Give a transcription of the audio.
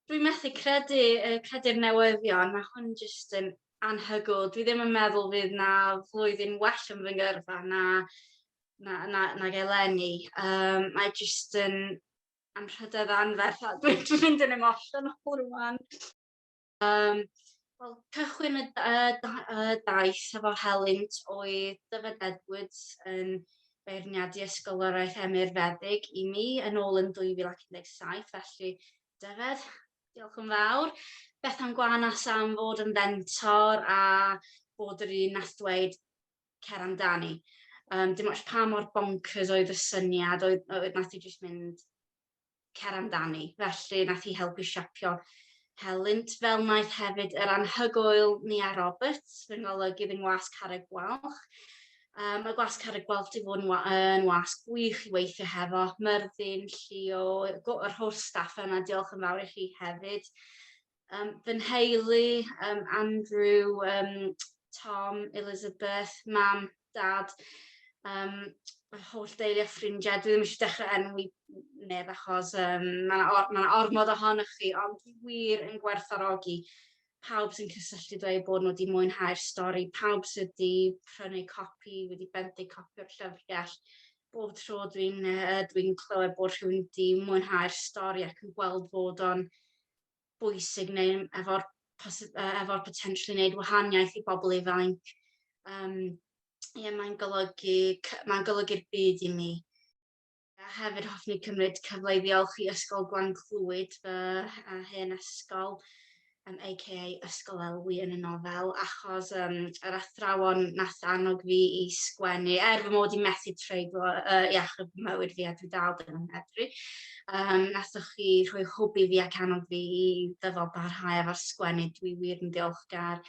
Dwi'n methu credu, credu'r newyddion, mae hwn jyst yn anhygoel. Dwi ddim yn meddwl fydd na flwyddyn well yn fy ngyrfa na, na, na, nag eleni. Mae jyst yn anrhydedd anferth a dwi'n dwi mynd yn emosiynol rwan. Wel, cychwyn y, y, y daith efo Helynt oedd Dyfed Edwards yn beirniadu ysgoloriaeth Emyr Feddyg i mi yn ôl yn 2017, felly Dyfed, diolch yn fawr. Bethan Gwanas am fod yn fentor a bod yr un nath dweud cer amdani. Dim ots pa mor bonkers oedd y syniad, oedd, oedd nath i jyst mynd cer amdani. Felly nath hi helpu siapio Helynt, fel wnaeth hefyd yr anhygoel Nia Roberts, fy ngolygydd yng Ngwasg Carreg Gwalch. Mae Gwasg Carreg Gwalch wedi bod yn, wa yn wasg gwych i weithio hefo. Myrddin, Llio, yr holl staff yna, diolch yn fawr i chi hefyd. Fy nheulu, Andrew, Tom, Elizabeth, mam, dad, yr holl deulu a ffrindiau. Dwi ddim eisiau dechrau enwi neb achos mae yna or, ma ormod ohonoch chi, ond dwi wir yn gwerthfawrogi pawb sy'n cysylltu dweud bod nhw wedi mwynhau'r stori, pawb sydd wedi prynu copi, wedi benthyg copi o'r llyfrgell. Bob tro dwi'n dwi clywed bod rhywun wedi mwynhau'r stori ac yn gweld fod o'n bwysig neu efo'r efo'r potensial i wneud wahaniaeth i bobl ifanc. Ie, mae'n golygu, mae'n golygu'r byd i mi. A hefyd hoffwn i cymryd cyfle i ddiolch i Ysgol Glan Clwyd, fy hen ysgol, aka Ysgol Elwy yn y nofel, achos yr athrawon nath annog fi i sgwennu, er fy mod i methu treiglo i achub mywyd fi a dwi dal ddim yn medru. Nathoch chi rhoi hwb i fi ac annog fi i ddyfal barhau efo'r sgwennu, dwi wir yn ddiolchgar.